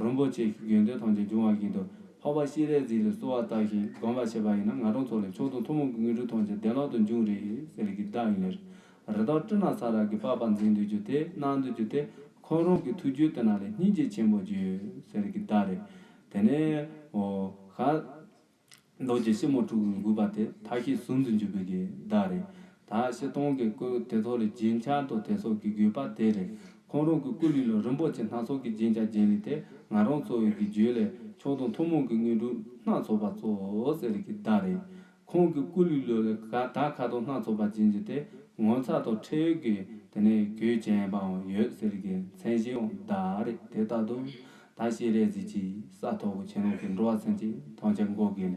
རིན་པོ་ཆེ་ཞིག་དགེ་འདུན་ཐམས་ཅད་འབྱུང་བ་བཞིན་དུ་འཕགས་པ་སྤྱན་རས་གཟིགས་ལ་གསོལ་བ་བཏབ་ཞིང་སྒོམ་པ་བྱས་པ་ཡིན་ན་ང་རང་ཚོ་ལ་མཆོག་དང་ཐུན་མོང་གི་དངོས་གྲུབ་ཐམས་ཅད་བདེ་བླག་ཏུ་འབྱུང་རེད་ཟེར་གྱི་བརྡ་ཡིན་ལེ། རི་དྭགས་སྤྲིན་ནག་ས་ར་གི་པགས་པ་འཛིན་འདུག་རྒྱུ་དེ་གནང་འདུག་རྒྱུ་དེ་ཁོང་རང་གི་ཐུགས་རྒྱུད་དེ་ན་ལས་སྙིང་རྗེ་ཆེན་པོ་བརྗོད་ཟེར་གྱི་བརྡ་རེད། དེ་ནས་འོ་ཧ། རྡོ་རྗེ་ཤིང་མོ་ཀྲུང་གིས་བསྐུལ་བ་དེ་མཐའ་བཞི་ཟུང་དུ་འཇུག་པའི་གི་བརྡ་རེད། ད་སྤྱིར་བཏང་གི་སྐུ་དེ་ཚོ་ལ་རྒྱན་ཆ་དང་དེ་སོགས་ཀྱི་དགོས་པ་དེ་རེད། ཁོང་རང་གི་སྐུ་ལུས་ལ་རིན་པོ་ཆེ་སྣ་ཚོགས་ཀྱི་རྒྱན་ཆ་བརྒྱན་ནས་དེ་ང་རང་ཚོ་བའི་གི་རྒྱུད་ལས་མཆོག་དང་ཐུན་མོང་གི་དངོས་གྲུབ་སྣ་ཚོགས་པ་སྩོལ་ཟེར་གྱི་བརྡ་རེད། ཁོང་གི་སྐུ་ལུས་ལ་ད་ཁ་དོག་སྣ་ཚོགས་པ་བརྒྱན་རྒྱུ་དེ་ངོ་མཚར་དང་འཕྲད་ཡུལ་གྱི་དེ་ནས་གོས་ཅན་པའང་ཡོད་ཟེར་གྱི་མཚན་གཞི་ཡང་བརྡ་རེད། དེ་ལྟར་དུ་ད་སྤྱན་རས་གཟིགས་ཀྱི་ས་ཐོག་གི་ཁྱེད་རང་གི་འགྲོ་བ་སེམས་ཅན་ཐམས་ཅད་མགོ་གི་ལས།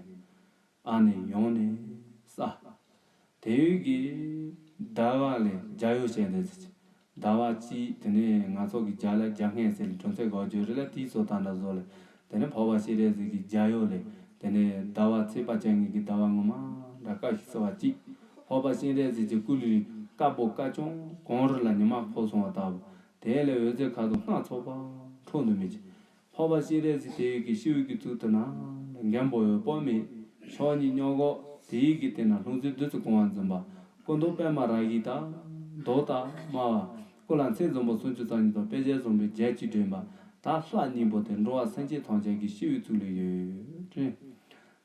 ཨ་ནི་ཡོང་ནས་ས། དེ་ཡུལ་གྱི་ཟླ་བ་ལས་རྒྱ་ཡོལ་བྱས་ཏེ་ཟེར་གྱི། ཟླ་བ་གཅིག་དེ་ནས་ང་ཚོ་གི་རྒྱ་ལ་རྒྱ་སྔས་ཟེར་ལ་གྲོང་ཚད་འགོག་བརྗོད་རེ་ལ་དེའི་སོ་ད་འདྲ་བཟོ་ལ། དེ་ནས་འཕགས་པ་སྤྱན་རས་གཟིགས་ཀྱི་རྒྱ་ཡོལ་ལས། དེ་ནས་ཟླ་བ་ཚེས་པ་བཅོ་ལྔའི་གི་ཟླ་བ་ངོ་མ་འདྲ་དཀར་ཞིང་བསིལ་བ་གཅིག་འཕགས་པ་སྤྱན་རས་གཟིགས་ཀྱི་སྐུ་ལུས་དཀར་པོ་དཀར་ཅུང་གངས་རི་ལ་ཉི་མ་ཕོབ་སོང་བ་ལྟ་བུ། དེ་ལས་འོད་ཟེར་ཁ་དོག་སྣ་ཚོགས་པ་འཕྲོ་འདུ་མི་བྱེད། འཕགས་པ་སྤྱན་རས་གཟིགས་དེ་ཡི་གི་ཤི་བོའི་གི་གཙུག་ཏུ་ན། མགོན་པོ་འོད་དཔག་མེད། ཕྱོགས་གཉིས་སྙོབ་གོ། དེ་ཡི་གི་སྟེང་ན་ལྷུང་བཟེད་བདུད་རྩི་གང་བ་འཛིན་པ། སྐུ་མདོག་པད་མ་ར་བཞིན་དང་། མདོག་དང་དམར་བ། སྐུ་ལ་མཚན་འཛོམས་པོ་སུམ་ཅུ་རྩ་གཉིས་དང་དཔེ་བྱད་བཟང་པོའི་རྒྱན་གྱིས་བསྒྲེས་པ། ད་ལྷ་སྙིང་པོ་དེ་འགྲོ་བ་སེམས་ཅན་ཐམས་ཅད་ཀྱི་ཤི་བོའི་གཙུག་ལུས་ཡོད་དྲན།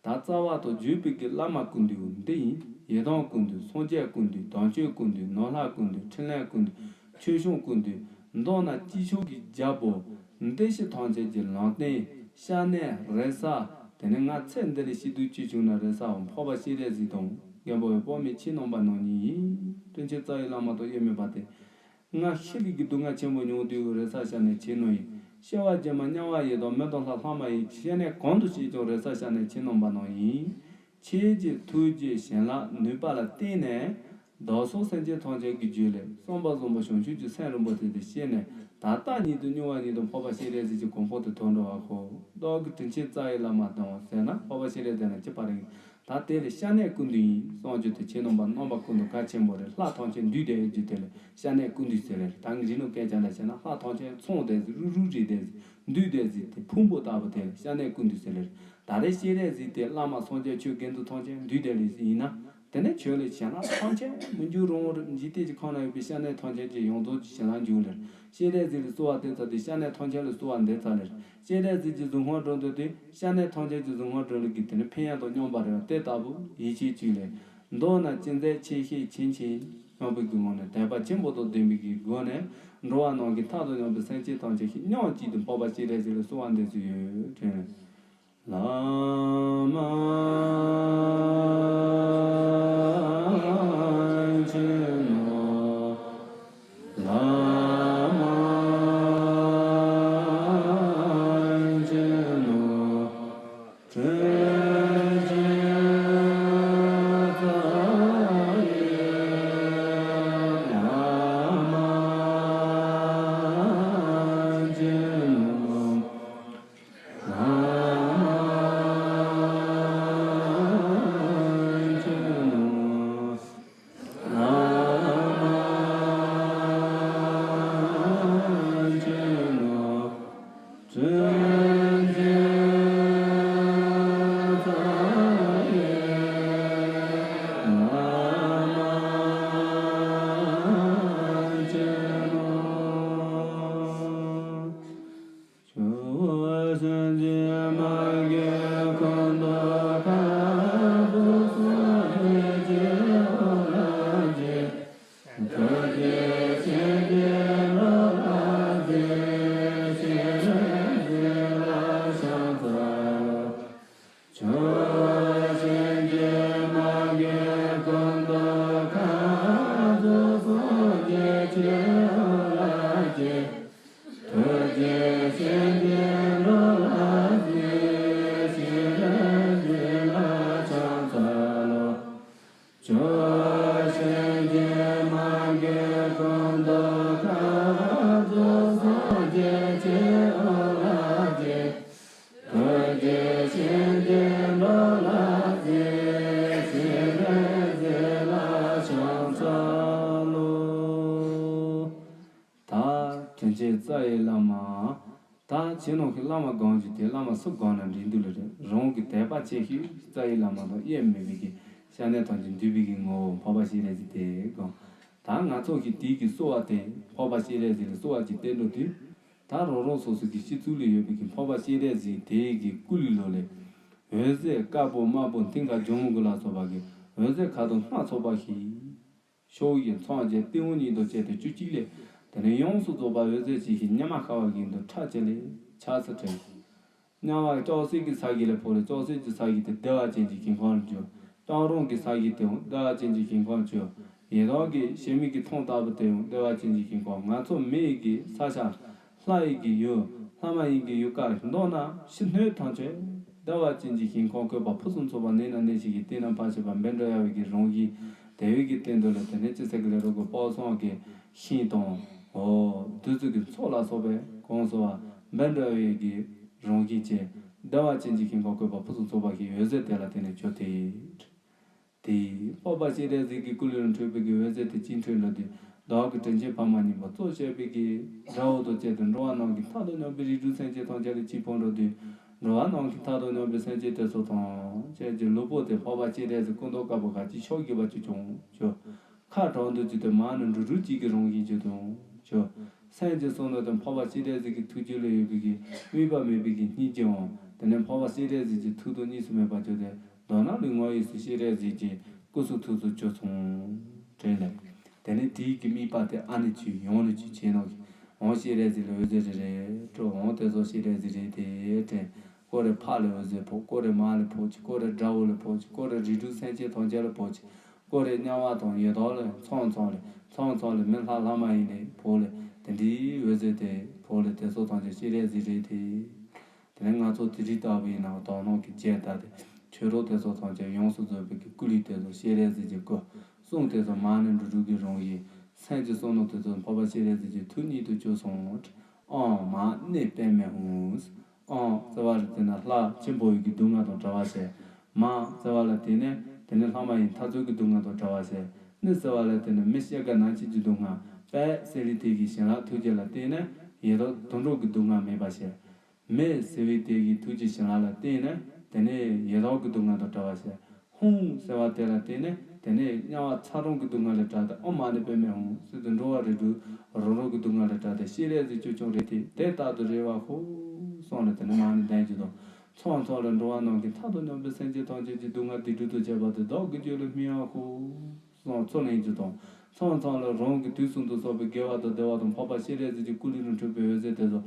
ད་རྩ་བ་དང་བརྒྱུད་པའི་གི་བླ་མ་ཀུན་འདུས་འདི་ཡིན། ཡི་དམ་ཀུན་འདུས། སངས་རྒྱས་ཀུན་འདུས། དམ་ཆོས་ཀུན་འདུས། ནོར་ལྷ་ཀུན་འདུས། ཕྲིན་ལས་ཀུན་འདུས། ཆོས་སྐྱོང་ཀུན་འདུས། མདོར་ན་དཀྱིལ་ཆོག་གི་རྒྱལ་པོ། འདི་ཕྱི་ཐམས་ཅད་ཀྱི་ལམ་སྟོན། སྐྱབས་གནས་རེ་ས། དེ་ནས་ང་ཚེ་འདི་ལ་ཤི་དུས་ཅི་བྱུང་ན་རེ་ས་འོང་འཕགས་པ་སྤྱན་རས་གཟིགས་དང་མགོན་པོ་འོད་དཔག་མེད་ཁྱེད་རྣམ་པ་རྣམ་གཉིས་ཡིན། དྲིན་ཆེན་རྩ་བའི་བླ་མ་དང་དབྱེར་མེད་པ་སྟེ། ང་ཤི་ལུས་ཀྱི་སྡུག་བསྔལ་ཆེན་པོ་མྱོང་དུས་རེ་ས་ཤ་ནས་ཆེ་ནོ་ཡིན། སྐྱེ་བ་རྗེས་མ་དམྱལ་བ་ཡི་དྭགས་མི་དང་ལྷ་ལྷ་མ་ཡིན། སྐྱེ་གནས་གང་དུ་སྐྱེས་ཀྱང་རེ་ས་ཤ་ནས་ཆེ་ནོ་འབའ་ནོ་ཡིན། ཁྱེད་ཀྱི་ཐུགས་རྗེ་བྱིན་རླབས་ནུས་པ་ལ་བརྟེན་ནས། བདག་སོགས་སེམས་ཅན་ཐམས་ཅད་ཀྱི་རྒྱུད་ལ་བསམ་པ་བཟང་པོ་བྱང་ཆུབ་ཀྱི་སེམས་རིན་པོ་ཆེ་དེ་སྐྱེས་ནས་ད་ལྟ་ཉིད་དུ་མྱུར་བ་ཉིད་དུ་འཕགས་པ་སྤྱན་རས་གཟིགས་ཀྱི་གོ་འཕང་དུ་ཐོབ་འགྲོ་བ་ཁོ། བདག་གི་དྲིན་ཆེན་རྩ་བའི་བླ་མ་དང་ཟེར་ན་འཕགས་པ་སྤྱན་རས་གཟིགས་ན་ཅི་པ་རིང་། ད་དེ་ལས་སྐྱེ་གནས་ཀུན་འདུས་ཡིན་གསུངས་རྒྱུ་དེ་ཁྱེད་རྣམ་པ་རྣམ་པ་ཀུན་ཏུ་གལ་ཆེན་པོ་རེད། ལྷ་ཐམས་ཅད་འདུས་བསྡད་རྒྱུ་དེ་ལས་སྐྱེ་གནས་ཀུན་འདུས་ཟེར་རེད། ད་ངས་རིག་ནོ་སྐད་ཆ་འདྲ་བཤད་ན་ལྷ་ཐམས་ཅད་ཚང་བསྡད་ཟིག་རུག་རུག་རེད་བསྡད་ཟིག་འདུས་བསྡད་ཟིག་དེ་ཕུང་པོ་ལྟ་བུ་དེ་ལས་སྐྱེ་གནས་ཀུན་འདུས་ཟེར་རེད། ད་རེས་སྤྱན་རས་གཟིགས་དེ་བླ་མ་སངས་རྒྱས་ཆོས་དགེ་འདུན་ཐམས་ཅད་འདུས་བསྡད་ལས་ཟིག་ཡིན་ན། དེ་ནས་ཁྱོད་ལས་བྱིན་རླབས་ཐམས་ཅད་མི་འགྱུར་རང་དབང་རུ་འཇིག་རྟེན་གྱི་ཁམས་ན་ཡོད་པའི་སྐྱེ་གནས་ཐམས་ཅད་ཀྱི་ཡོངས་རྫོགས་ཀྱི་བྱིན་རླབས་འཇུག་ལེར། སྤྱན་རས་གཟིགས་ལ་གསོལ་བ་འདེབས་ཚར་དུས་སྐྱེ་གནས་ཐམས་ཅད་ལ་གསོལ་བ་འདེབས་ཚར་ལེར། སྤྱན་རས་གཟིགས་ཀྱི་གཟུངས་སྔགས་འདོན་འདོད་དུས་སྐྱེ་གནས་ཐམས་ཅད་ཀྱི་གཟུངས་སྔགས་འདོན་ལུགས་ཀྱི་དེ་ནི་ཕན་ཡོན་དང་མཉམ་པ་རེད་བ། དེ་ལྟ་བུ་ཡིད་ཆེས་བཅུག་ལེར། མདོར་ན་ཅི་མཛད་ཆེ་ཤེས་ཕྱིན་ཅི་སྙམ་པའི་གི་ངང་ནས་དད་པ་ཆེན་པོ་དང་ལྡན་པའི་གི་སྒོ་ནས་འགྲོ་བ་རྣམས་ཀྱི་མཐའ་དང་མཉམ་པའི་སེམས་ཅན་ཐམས་ཅད་ཀྱི་མཉམ་གཅིག་ཏུ་འཕགས་པ་སྤྱན་རས་གཟིགས་ལ་གསོལ་བ་འདེབས་སུ་ཡོད་དྲན། བླ་མ་མཁྱེན་ནོ། བླ་མ་མཁྱེན་ནོ། དྲིན་ཅན་རྩ་བའི་བླ་མ་མཁྱེན་ནོ། ཆོས་སེམས་ཀྱི་མ་གི་ཀུན་ཏུ་ཁ་དུ་སོ་ཏེ་ཅི་འོ་ལ་ཅི། ཐུགས་རྗེ་ཆེན་པོས་འགྲོ་ལ་མཛད། སྤྱན་རས་གཟིགས་ལ་ཕྱག་འཚལ་ལོ། ཆོས་སེམས་ཀྱི་མ་གི་ཀུན་ཏུ་ཁ་དུ་སོ་ཏེ་ཅི་འོ་ལ་ཅི། ཐུགས་རྗེ་ཆེན་པོས་འགྲོ་ལ་མཛད། སྤྱན་རས་གཟིགས་ལ་ཕྱག་འཚལ་ལོ། ཆོས་སེམས་ཀྱི་མ་གི་ཀུན་ཏུ་ཁ་དུ་སོ་ཏེ་ཅི་འོ་ལ་ཅི། ཐུགས་རྗེ་ཆེན་པོས་འགྲོ་ལ་མཛད། སྤྱན་རས་གཟིགས་ལ་ཕྱག་འཚལ་ལོ། ད་དྲིན་ཅན་རྩ་བའི་བླ་མ། ད་ཁྱེད་རྣམས་ཀྱི་བླ་མ་སྒོམ་རྒྱུ་དེ་བླ་མ་སུ་སྒོམ་ན་འགྲིག་འདུག་ལ་རེད། རང་གི་དད་པ་ཆེ་ཤོས་རྩ་བའི་བླ་མ་དང་དབྱེར་མེད་པའི་གི་སྐྱེ་གནས་ཐམས་ཅད་འདུས་པའི་གི་ངོ་བོ་འཕགས་པ་སྤྱན་རས་གཟིགས་དེ་སྒོམ། ད་ང་ཚོ་གི་དུས་ཀྱི་གསོལ་བ་དེ་འཕགས་པ་སྤྱན་རས་གཟིགས་ལ་གསོལ་བ་ཅིག་བཏབ་འགྲོ་དུས། ད་རང་རང་སོ་སོ་གི་སྤྱི་གཙུག་ལ་ཡོད་པའི་གི་འཕགས་པ་སྤྱན་རས་གཟིགས་དེ་གི་སྐུ་ལུས་ལོ་ལས། འོད་ཟེར་དཀར་པོ་དམར་པོ་མཐིང་ག་འཇམ་དགུ་ལ་སོགས་པ་གི་འོད་ཟེར་ཁ་དོག་སྣ་ཚོགས་པ་ཞིག་ཕྱོགས་བཞི་མཚམས་བརྒྱད་སྟེང་འོག་གཉིས་དང་བཅས་ཏེ་བཅུ་གཅིག་ལས། དེ་ནས་ཡོངས་སུ་རྫོགས་པ་འོད་ཟེར་ཅན་ཞིག་ཉི་མ་ཤར་བ་བཞིན་དུ་ཁྲ་ཆིལ་ལེར་ཆར་སི་བྲིས། དམྱལ་བ་ལྕགས་སྲེག་གི་ས་གཞི་ལ་ཕོག་ལེ། ལྕགས་སྲེག་གི་ས་གཞི་དེ་བདེ་བ་ཅན་གྱི་ཞིང་ཁམས་ལ་གྱུར། སྐྱབས་རོང་གི་ས་གཞི་དེའང་བདེ་བ་ཅན་གྱི་ཞིང་ཁམས་གྱུར། ཡི་དྭགས་ཀྱི་བྱེ་མའི་གི་ཐང་ལྟ་བུ་དེའང་བདེ་བ་ཅན་གྱི་ཞིང་ཁམས། ང་ཚོ་མི་ཡི་གི་ས་ཆ། ལྷ་ཡི་གི་ཡུལ། ལྷ་མ་ཡིན་གྱི་ཡུལ་ག་རེ་མདོར་ན་ཕྱི་སྣོད་ཐམས་ཅད་བདེ་བ་ཅན་གྱི་ཞིང་ཁམས་བཀོད་པ་ཕུན་སུམ་ཚོགས་པ་གནས་ན་གནས་ཤིང་གི་སྟེང་ན་འཕགས་པ་འབད་འགྲོ་ཡག་པོའི་གི་རང་བཞིན་དེ་བས་ཀྱི་སྟེང་དུ་ལ་དེ་ནས་ཅི་ཟེར་གི་ལེ་རོ་གི་དཔག་བསམ་གྱི་ཤིང་དང་། འོ། བདུད་རྩི་གི་མཚོ་ལ་སོགས་པའི་གང་སོགས་པ་འབད་འགྲོ་ཡག་གི་རང་བཞིན་ཅན་བདེ་བ་ཅན་གྱི་ཞིང་ཁམས་བཀོད་པ་ཕུན་སུམ་ཚོགས་པ་ཞིག་འོད་ཟེར་དེ་ལ་བརྟེན་ནས་བྱུང་སྟེ། དེ་འཕགས་པ་སྤྱན་རས་གཟིགས་ཀྱི་སྐུ་ལུས་ལ་འཕྲོས་པའི་གི་འོད་ཟེར་དེ་ཅིག་འཕྲོས་འགྲོ་དུས་བདག་གི་དྲིན་ཅན་ཕ་མ་གཉིས་པོ་གཙོ་བྱས་པའི་གི་དགྲ་བོ་དང་བཅས་ཏེ་འགྲོ་བ་རྣམས་ཀྱི་མཐའ་དང་མཉམ་པའི་རིགས་དྲུག་སེམས་ཅན་ཐམས་ཅད་ལ་ཅིག་ཕོག་འགྲོ་དུས་འགྲོ་བ་རྣམས་ཀྱི་མཐའ་དང་མཉམ་པའི་སེམས་ཅན་དེ་ཚོ་ཐམས་ཅད་ཀྱི་ལུས་པོ་དེ་འཕགས་པ་སྤྱན་རས་གཟིགས་སྐུ་མདོག་དཀར་པོ་ག་ཅི་ཕྱོགས་བཞི་པ་ཅིག་བྱུང་བྱུང་། ཁ་དྲག་འདུག་ཅིག་དེ་མར་ནི་འབྲུ་དྲུག་ཅིག་གི་རང་བཞིན་ཅིག་དང་བྱུང་། སེམས་ཀྱི་གསུང་ནང་དུ་འཕགས་པ་སྤྱན་རས་གཟིགས་ཀྱི་ཐུགས་རྒྱུད་ལ་ཡོད་པའི་གི་དམིགས་པ་མེད་པའི་གི་སྙིང་རྗེའང་དེ་ནས་འཕགས་པ་སྤྱན་རས་གཟིགས་ཀྱི་ཐུགས་དང་གཉིས་སུ་མེད་པ་གྱུར་ཏེ། མདོར་ན་ལུས་ངག་ཡིད་གསུམ་སྤྱན་རས་གཟིགས་ཀྱི་སྐུ་གསུང་ཐུགས་སུ་གྱུར་སོང་། དྲན་ལེ། དེ་ནས་དེའི་གི་དམིགས་པ་དེ་ཨ་ནི་ཅིག་ཡོང་ནི་ཅིག་བྱས་ནོ་གི། འོང་སྤྱན་རས་གཟིགས་ལ་འོད་ཟེར་རེ་རེ་སྤྲོ། འོང་དེ་ཚོ་སྤྱན་རས་གཟིགས་རེ་དེ་དྲན། སྐོར་རེ་ཕར་ལ་འོད་ཟེར་ཕོག་སྐོར་རེ་མར་ལ་ཕོག་ཅིག་སྐོར་རེ་དགྲ་བོ་ལ་ཕོག་ཅིག་སྐོར་རེ་རིགས་དྲུག་སེམས་ཅན་ཐམས་ཅད་ལ་ཕོག་ཅིག་ཀོ་རེ་དམྱལ་བ་དང་ཡི་དྭགས་ལས་ཚང་ཚང་ལས་ཚང་ཚང་ལས་མི་ལྷ་ལྷ་མ་ཡིན་ལས་ཕོ་ལས་དེ་འདྲའི་འོད་ཟེར་དེ་ཕོ་ལས་དེ་ཚོ་ཐམས་ཅད་སྤྱན་རས་གཟིགས་རེད་དེ། དེ་ནས་ང་ཚོ་དེ་རིགས་ལྟ་བུ་ཡིན་ན་དག་སྣང་གི་རྒྱན་ལྟ་སྟེ་ཆོས་གྲོགས་དེ་ཚོ་ཐམས་ཅད་ཡོངས་སུ་རྫོགས་པའི་གི་སྐུ་ལུས་དེ་ཚོ་སྤྱན་རས་གཟིགས་ཀྱི་སྐུ། གསུང་དེ་ཚོ་མ་ཎི་འབྲུ་དྲུག་གི་རང་བཞིན། སེམས་ཀྱི་བསམ་མནོ་དེ་ཚོ་འཕགས་པ་སྤྱན་རས་གཟིགས་ཀྱི་ཐུགས་ཉིད་དུ་བཅུག་སོང་། ཨོཾ་མ་ཎི་པདྨེ་ཧཱུྃ། ཨོཾ་ཟེར་བ་ལ་བརྟེན་ནས་ལྷ་འཆི་འཕོ་བའི་གི་སྡུག་བསྔལ་དང་བྲལ་བར་བྱེད། མ་ཟེར་བ་ལ་བརྟེན་ནས་དེ་ནས་ལྷ་མ་ཡིན་མཐར་ཐུག་གི་སྡུག་བསྔལ་དང་བྲལ་བར་བྱེད། ཎི་ཟེར་བ་ལ་བརྟེན་ནས་མི་སྐྱེ་རྒ་ན་འཆི་གི་སྡུག་བསྔལ། པད་ཟེར་བའི་དེ་གི་བྱིན་རླབས་ཐུགས་རྗེ་ལ་བརྟེན་ནས་ཡི་དྭགས་དུད་འགྲོ་གི་སྡུག་བསྔལ་མེད་པར་བྱེད། མེ་ཟེར་བའི་དེ་གི་ཐུགས་ཀྱི་བྱིན་རླབས་ལ་བརྟེན་ནས་དེ་ནས་ཡི་དྭགས་ཀྱི་སྡུག་བསྔལ་དང་བྲལ་བར་བྱེད། ཧཱུྃ་ཟེར་བ་དེ་ལ་བརྟེན་ནས་དེ་ནས་དམྱལ་བ་ཚ་གྲང་གི་སྡུག་བསྔལ་ལས་བྲལ་ཏེ་ཨོཾ་མ་ཎི་པདྨེ་ཧཱུྃ་ཟེར་དུས་འགྲོ་བ་རིགས་དྲུག་རང་རང་གི་སྡུག་བསྔལ་ལས་བྲལ་ཏེ་སྤྱན་རས་གཟིགས་ཀྱི་ཆོ་འཕྲུལ་དེ་དེ་ལྟར་དུ་རེ་བ་ཧཱུྃ་གསུངས་ནས་དེ་ནས་མ་ཎི་བདུན་ཅུ་དང་ཚང་ཚང་ལས་འགྲོ་བ་རྣམས་ཀྱི་མཐའ་དང་མཉམ་པའི་སེམས་ཅན་ཐམས་ཅད་ཀྱི་སྡུག་བསྔལ་སྡིག་སྒྲིབ་ཏུ་བྱས་པ་དེ་བདག་གིས་རྒྱུད་ལ་སྨིན་ཡང་ཧཱུྃ། གསུངས་ཚུར་ལེན་རྒྱུ་དང་། མཚམས་མཚམས་ལ་རང་གི་དུས་གསུམ་དུ་གསུངས་པའི་དགེ་བ་དང་བདེ་བ་དང་འཕགས་པ་སྤྱན་རས་གཟིགས་ཀྱི་སྐུ་ལུས་ལ་འཁྲུངས་པའི་འོད་ཟེར་དེ་ཚོ་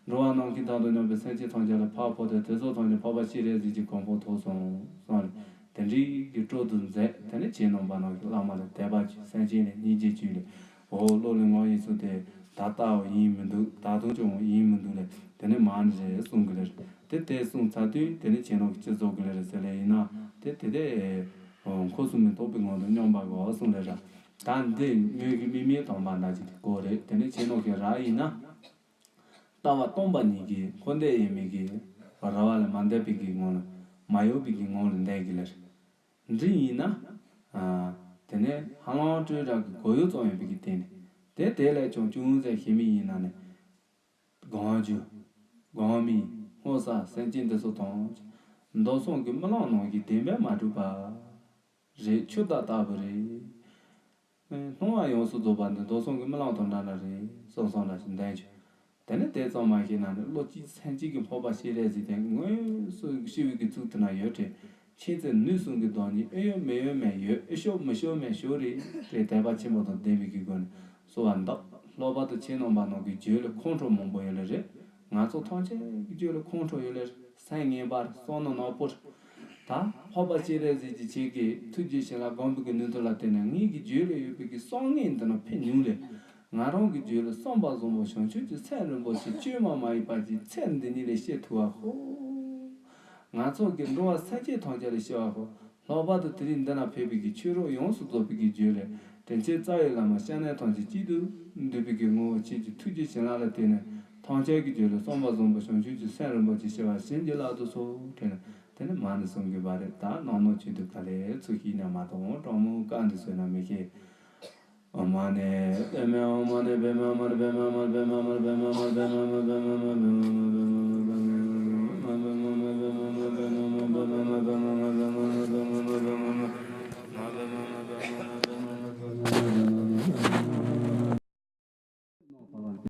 འགྲོ་བ་རྣམས་ཀྱི་མཐའ་དང་མཉམ་པའི་སེམས་ཅན་ཐམས་ཅད་ལ་ཕར་ཕོག་སྟེ་དེ་ཚོ་ཐམས་ཅད་འཕགས་པ་སྤྱན་རས་གཟིགས་ཀྱི་གོ་འཕང་ཐོབ་སོང་གསུངས་རེད། དེ་འདྲའི་གི་སྤྲོ་བསྡུ་མཛད། དེ་ནས་ཁྱེད་རྣམ་པ་རྣམས་ཀྱི་བླ་མ་ལ་དད་པ་བྱོས། སེམས་ཅན་ལ་སྙིང་རྗེ་བྱོས་ལས། འོ་བློ་ལ་ངོ་ཡི་ཚུལ་དེ་ད་ལྟ་བ་ཡིན་མི་འདུག་ད་དུང་ཀྱང་ཡིན་མི་འདུག་ལས་དེ་ནས་མ་ཎི་རེ་གསུང་གི་ལེར། དེ་དེ་གསུང་ཚར་དུས་དེ་ནས་ཁྱེད་རང་གི་ཅི་རྫོགས་ཀྱི་ལེར་ཟེར་ལེ་ཡིན་ན་དེ་དེ་དེ། འོ་འཁོར་གསུམ་མི་རྟོག་པའི་ངང་དུ་སྙོམས་པར་དགའ་བ་གསུང་ལེ་ར། ད་འདི་མོས་གུས་དམིགས་མེད་དམ་པ་འདྲ་ཅིག་གི་སྐོར་རེད། དེ་ནས་ཁྱེད་རྣམས་ཀྱི་ར་ཡིན་ན། ལྟ་བ་སྟོང་པ་ཉིད་ཀྱི་འཁོར་འདས་དབྱེར་མེད་ཀྱི་ར་བ་ལས་མ་འདས་པའི་གི་ངང་ལ་མ་གཡོས་པའི་གི་ངང་ལ་འདས་ཀྱི་ལེར། འདི་ཡིན་ན། ཨ། དེ་ནས་ཧ་ལམ་སྤྲོས་བྲལ་གྱི་གོ་ཡུལ་ཙམ་ཡིན་པའི་གི་སྟེང་ནས་དེ་དེ་ལས་ཀྱང་ཅུང་ཟད་ཞན་མི་ཡིན་ན་ནི། གང་རྒྱུ། གང་མི། སྔོ་ས་སེམས་ཅན་འདི་ཚོ་དང་། མདོ་གསུམ་གྱི་རྨི་ལམ་ནང་གི་བདེན་པས་མ་གྲུབ་པ། རེད་ཆུ་ཟླ་ལྟ་བུ་རེད། སྣང་བ་ཡོངས་སུ་རྫོགས་པ་འདི་མདོ་གསུམ་གྱི་རྨི་ལམ་དང་འདྲ་འདྲ་རེད་གསུངས་སོང་ལ་ཞིག་འདོན་རྒྱུ། དེ་ནི་དེ་ཙམ་མ་ཤེས་ན་ནི་བློ་གཅིག་སེམས་གཅིག་གི་འཕགས་པ་སྤྱན་རས་གཟིགས་དེ་དངོས་སུ་ཤི་བའི་གི་ཚུལ་དུ་ན་ཡོད་དེ། མཁྱེན་བརྩེ་ནུས་གསུམ་གྱི་བདག་ཉིད་ཨེ་ཡོད་མེད་ཡོད་མེད་ཡོད་ཨེ་ཤོ་མི་ཤོ་མེད་ཤོ་རེད་དེ་དད་པ་ཆེན་པོ་དང་ལྡན་པའི་གི་སྒོ་ནས། གསོལ་བ་འདེབས། ལྷག་པར་དུ་ཁྱེད་རྣམ་པ་རྣམས་ཀྱི་རྒྱུད་ལ་ཁོང་ཁྲོ་མང་པོ་ཡོད་ལེ་རེད། ང་ཚོ་ཐམས་ཅད་ཀྱི་རྒྱུད་ལ་ཁོང་ཁྲོ་ཡོད་ལེ་རེད། སེམས་ངན་པ་རེད། བསམ་མནོ་ནག་པོ་རེད། ད་འཕགས་པ་སྤྱན་རས་གཟིགས་ཀྱི་ཆེད་ཀྱི་ཐུགས་རྗེ་བྱིན་རླབས་སྒོམ་པའི་གི་ནུས་མཐུ་ལ་བརྟེན་ནས་ངེད་ཀྱི་རྒྱུད་ལ་ཡོད་པའི་གི་བསམ་ངན་འདི་རྣམས་ཕེབས་མྱོང་ལེ། ང་རང་གི་རྒྱུད་ལ་བསམ་པ་བཟང་པོ་བྱང་ཆུབ་ཀྱི་སེམས་རིན་པོ་ཆེ་བཅོས་མ་མ་ཡིན་པ་ཅིག་ཚེ་འདི་ཉིད་ལས་སྐྱེ་ཐུབ་བ་ཧོ། ང་ཚོ་གི་འགྲོ་བ་སེམས་ཅན་ཐམས་ཅད་ལ་སྐྱེ་བ་ཧོ། ལྷག་པར་དུ་དེ་རིང་འདི་ན་ཕེབས་པའི་གི་ཆོས་གྲོགས་ཡོངས་སུ་རྫོགས་པའི་གི་རྒྱུད་ལས་དྲིན་ཅན་རྩ་བའི་བླ་མ་སྐྱབས་གནས་ཐམས་ཅད་གཅིག་ཏུ་འདུས་པའི་གི་ངོ་བོ་ཁྱེད་ཀྱི་ཐུགས་རྗེ་བྱིན་རླབས་ལ་བརྟེན་ནས་ཐམས་ཅད་ཀྱི་རྒྱུད་ལ་བསམ་པ་བཟང་པོ་བྱང་ཆུབ་ཀྱི་སེམས་རིན་པོ་ཆེ་སྐྱེ་བ་བྱིན་གྱིས་བརླབ་ཏུ་གསོལ་དྲན། དེ་ནས་མ་ཎི་གསུང་གི་བ་རེད། ད་ནང་ནོ་ཆོས་དུ་ག་ལེ་ཚུལ་ཤེས་ཉམས་མ་དང་གྲོགས་མོ་བཀའ་འདི་གསོལ་ན་མི་ཤེས། ཨོཾ་མ་ཎི་པདྨེ་ཨོཾ་མ་ཎི་པདྨེ་ཨོཾ་མ་ཎི་པདྨེ་ཨོཾ་མ་ཎི་པདྨེ་ཨོཾ་མ་ཎི་པདྨེ་ཨོཾ་མ་ཎི་པདྨེ་ཨོཾ་མ་ཎི་པདྨེ་ཨོཾ་མ་ཎི་པདྨེ།